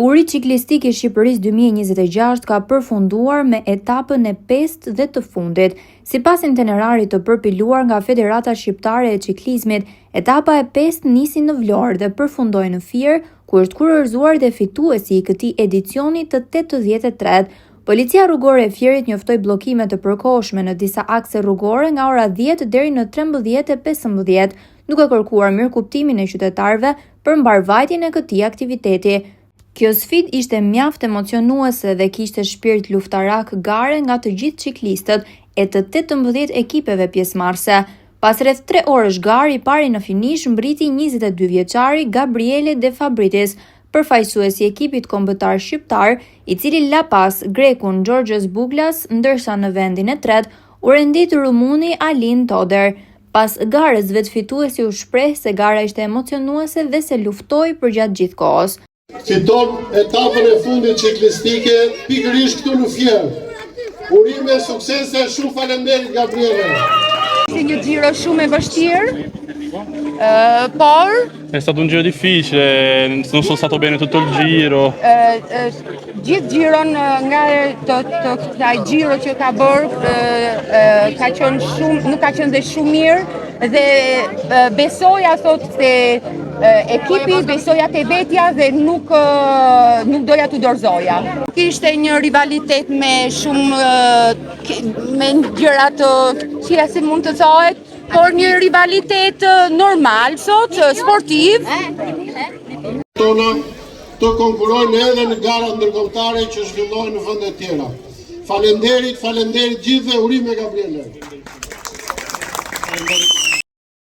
Turi Çiklistik i Shqipërisë 2026 ka përfunduar me etapën e pestë dhe të fundit. Sipas itinerarit të përpiluar nga Federata Shqiptare e Çiklizmit, etapa e pestë nisi në Vlorë dhe përfundoi në Fier, ku është kurorëzuar dhe fituesi i këtij edicioni të 83. Policia rrugore e Fierit njoftoi bllokime të përkohshme në disa akse rrugore nga ora 10 deri në 13:15, duke kërkuar mirëkuptimin e qytetarëve për mbarëvajtjen e këtij aktiviteti. Kjo sfidë ishte mjaft emocionuese dhe kishte shpirt luftarak gare nga të gjithë çiklistët e të 18 ekipeve pjesëmarrëse. Pas rreth 3 orësh garë, i pari në finish mbriti 22 vjeçari Gabriele De Fabritis, përfaqësues i ekipit kombëtar shqiptar, i cili la pas grekun Georgios Buglas, ndërsa në vendin e tretë u rendit rumuni Alin Toder. Pas garës, vetë fituesi u shpreh se gara ishte emocionuese dhe se luftoi përgjatë gjithë kohës. Fiton etapën e fundit çiklistike pikërisht këtu në Fier. Urime, suksese, shumë faleminderit Gabriele. Ishte një xhiro shumë e vështirë, por È stato un giro difficile, non sono stato bene tutto il giro. Gjithë xhiron nga të të kësaj xhiro që ka bërë ka qenë shumë, nuk ka qenë dhe shumë mirë dhe besoja thotë se ekipi, besoja te vetja dhe nuk nuk doja t'u dorëzoja. Kishte një rivalitet me shumë me gjëra të këqija si mund të thohet, por një rivalitet normal sot, sportiv. Tona të konkurrojnë edhe në garat ndërkombëtare që zhvillohen në vende të tjera. Faleminderit, faleminderit gjithëve, urime Gabriele.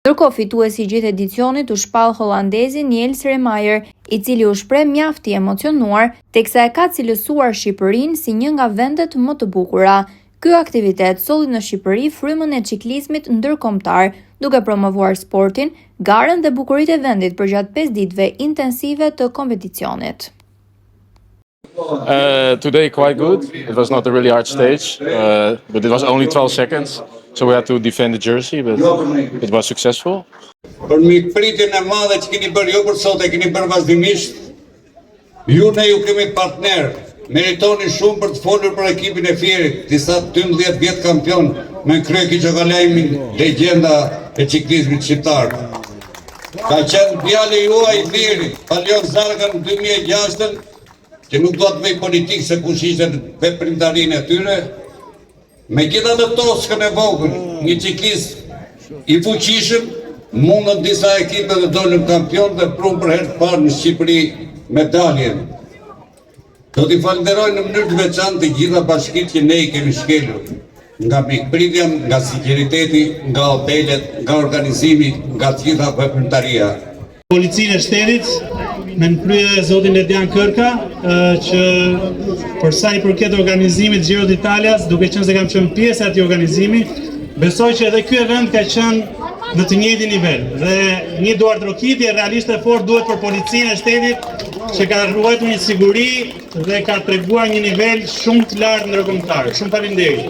Ndërkohë fituesi i gjithë edicionit u shpall holandezi Niels Remayer, i cili u shpreh mjaft i emocionuar teksa e ka cilësuar Shqipërinë si një nga vendet më të bukura. Ky aktivitet solli në Shqipëri frymën e çiklizmit ndërkombëtar, duke promovuar sportin, garën dhe bukuritë e vendit përgjatë 5 ditëve intensive të kompeticionit. Today quite good. It was not a really hard stage, but it was only 12 seconds, so we had to defend the jersey, but it was successful. Për mikpritjen e madhe që keni bërë jo për sot, e keni bërë vazhdimisht. Ju ne ju kemi partner, meritoni shumë për të folur për ekipin e Fierit, disa 12 vjet kampion me krye Kiço Kalajmin, legjenda e çiklizmit shqiptar. Ka qenë djali juaj i Fierit, Palion Zarka në 2006-ën, që nuk do të bëj politikë se kush ishte në veprimtarinë e tyre. Megjithatë Toskën e vogël, një çiklist i fuqishëm, mundën disa ekipe dhe dolën kampion dhe prunë për herë të parë në Shqipëri medaljen. Do t'i falenderoj në mënyrë të veçantë të gjitha bashkitë që ne i kemi shkelur, nga mikpritja, nga sinqeriteti, nga hotelet, nga organizimi, nga të gjitha veprimtaria. Policinë e Shtetit, me në krye zotin Ledian Kërka, që për sa i përket organizimit Giro d'Italias, duke qenë se kam qenë pjesë e atij organizimi, besoj që edhe ky event ka qenë në të njëjtin nivel dhe një duartrokitje realisht e fortë duhet për policinë e shtetit që ka ruajtur një siguri dhe ka treguar një nivel shumë të lartë ndërkombëtar. Shumë faleminderit.